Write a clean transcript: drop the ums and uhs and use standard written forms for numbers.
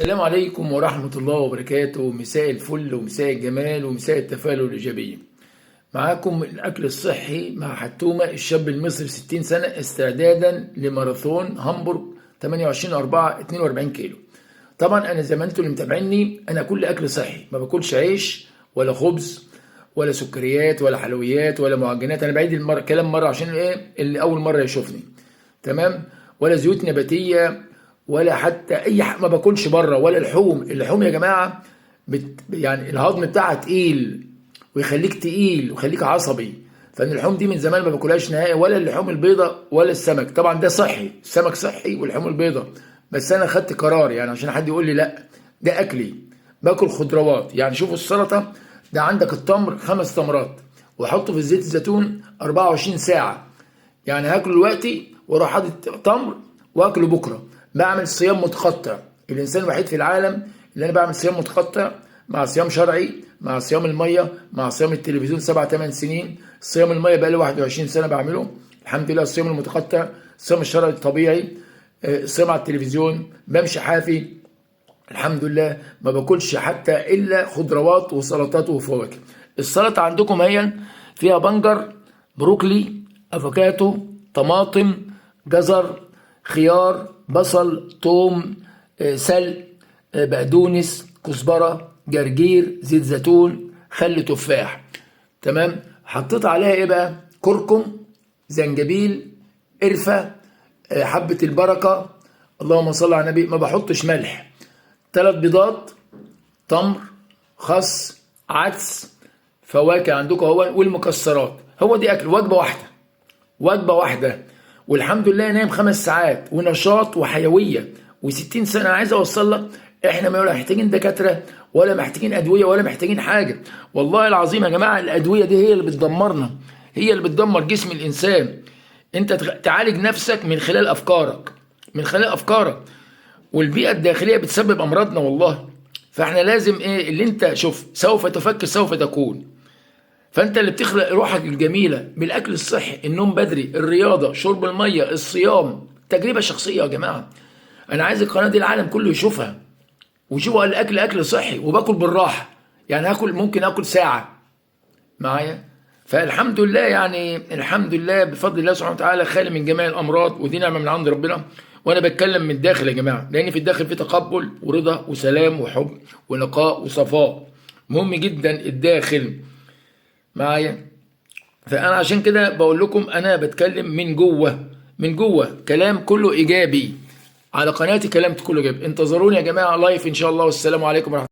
السلام عليكم ورحمة الله وبركاته. مساء الفل ومساء الجمال ومساء التفاؤل والإيجابية. معاكم الأكل الصحي مع حتومة، الشاب المصري 60 سنة، استعدادا لماراثون هامبورغ 28/4 42 كيلو. طبعا أنا زي ما انتم اللي متابعيني، أنا كل أكل صحي، ما باكلش عيش ولا خبز ولا سكريات ولا حلويات ولا معجنات. أنا بعيد الكلام مرة عشان إيه اللي أول مرة يشوفني، تمام؟ ولا زيوت نباتية ولا حتى اي حاجة، ما باكلش بره ولا لحوم. اللحوم يا جماعة يعني الهضم بتاعها تقيل ويخليك تقيل ويخليك عصبي، فان اللحوم دي من زمان ما باكلهاش نهائي، ولا اللحوم البيضاء ولا السمك. طبعا ده صحي، السمك صحي واللحوم البيضاء، بس انا خدت قرار يعني عشان حد يقول لي لا ده اكلي. باكل خضروات، يعني شوفوا السلطة ده، عندك التمر 5 تمرات واحطه في زيت الزيتون 24 ساعة، يعني هاكله دلوقتي واروح حاطط تمر واكله بكره. بعمل صيام متقطع، الانسان الوحيد في العالم اللي انا بعمل صيام متقطع مع صيام شرعي، مع صيام المية، مع صيام التلفزيون 7-8 سنين. صيام المية بقى لي 21 سنة بعمله الحمد لله. الصيام المتقطع، الصيام الشرعي الطبيعي، الصيام على التلفزيون، بمشي حافي الحمد لله، ما باكلش حتى الا خضروات وسلطات وفواكه. السلطة عندكم هي فيها بنجر، بروكلي، افوكاتو، طماطم، جزر، خيار، بصل، توم، سلق، بقدونس، كزبره، جرجير، زيت زيتون، خل تفاح، تمام؟ حطيت عليها ايه بقى؟ كركم، زنجبيل، قرفه، حبه البركة، اللهم صل على النبي. ما بحطش ملح. 3 بيضات، تمر، خس، عدس، فواكه عندكم اهو، والمكسرات. هو دي اكل وجبة واحدة، وجبة واحدة، والحمد لله نايم 5 ساعات ونشاط وحيوية و60 سنة. عايز اوصل لك احنا ما محتاجين دكاترة ولا محتاجين ادوية ولا محتاجين حاجة. والله العظيم يا جماعة الادوية دي هي اللي بتدمرنا، هي اللي بتدمر جسم الانسان. انت تعالج نفسك من خلال افكارك، من خلال افكارك، والبيئة الداخلية بتسبب امراضنا والله. فاحنا لازم ايه اللي انت شوف، سوف تفكر سوف تكون. فانت اللي بتخلق روحك الجميلة بالاكل الصحي، النوم بدري، الرياضة، شرب المية، الصيام، تجربه شخصية يا جماعة. انا عايز القناة دي العالم كله يشوفها ويشوفوا الاكل اكل صحي، وباكل بالراحة، يعني هاكل ممكن اكل ساعة معايا. فالحمد لله، يعني الحمد لله بفضل الله سبحانه وتعالى خالي من جميع الامراض، ودي نعمه من عند ربنا. وانا بتكلم من الداخل يا جماعة، لان في الداخل في تقبل ورضا وسلام وحب ونقاء وصفاء، مهم جدا الداخل معايا. فانا عشان كده بقول لكم انا بتكلم من جوه، من جوه، كلام كله ايجابي على قناتي، كلام كله ايجابي. انتظروني يا جماعة live ان شاء الله، والسلام عليكم ورحمة الله.